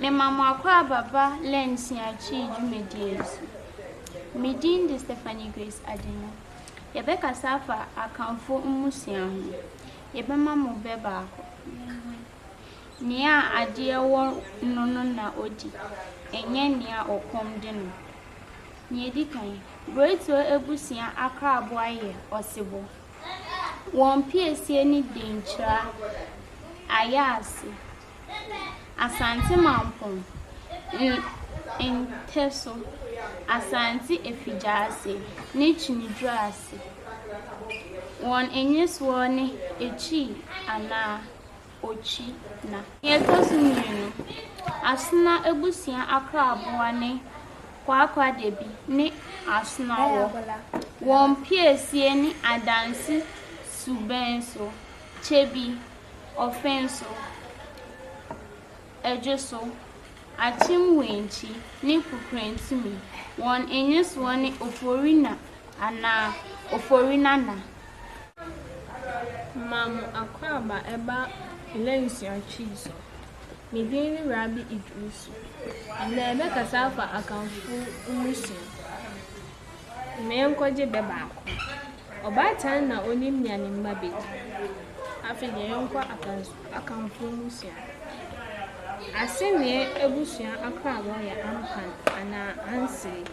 Mema mo akwaaba ba Learn Sua Twi dwumadie yi so. Me din de Stephanie Grace Adenu. Yɛbɛkasa afa Akanfo mmusua ho. Yɛbɛma mo bɛ baako. Nea adeɛ wɔ no no na odi, ɛnyɛ nea ɔkɔm de no. Nea edi kan, Broituo abusua akraboa yɛ ɔsebɔ. Wɔn piesie ne Denkyira, Ayaase, Asante Mampong, Nteso, Asante Afigyaase ne Kyiniduase. Wɔn nnyesoɔ ne Akyii anaa Otwi na. Nea ɛtɔ so mmienu, Asona abusua akraboa ne Kwaakwaadabi ne Asonawɔ. Wɔn piesie ne Adanse Subɛnso, Kyebi, Ɔfenso, Ɛdwoso, Akyem Wenchi ne Kukurantumi. Wɔn nnyesoɔ ne Oforina anaa Oforinana. Ma mo akwaaba ɛba Lensua Twi so. Me din ne Rabi Idrisu. Ɛnnɛ yɛbɛkasa afa Akanfo mmusua. Ma yɛnkɔgye bɛ baako. Ɔbaatan na onim nea ne mma bedi. Afei deɛ yɛnkɔ Akanfo mmusua. Asenee abusua akrabɔ yɛ Ampan anaa Ansee.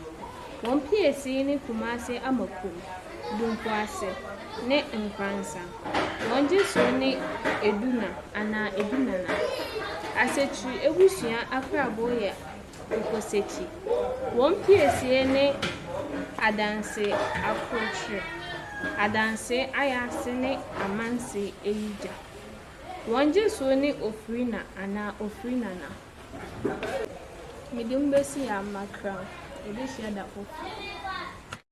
Wɔn piesie ne Kumase Amakom, Dumpoase ne Nkoransa. Wɔn gyesoɔ ne Eduna anaa Edunana. Asekyiri abusua akrabɔ yɛ Okosekyi. Wɔn piesie ne Adanse Akrokyere, Adanse Ayase ne Amanse Ayigya. Wɔn gyesoɔ ne Ofirina anaa Ofirinana. Mede mo bɛsi yɛn amakra. Yɛbɛhyia da foforɔ.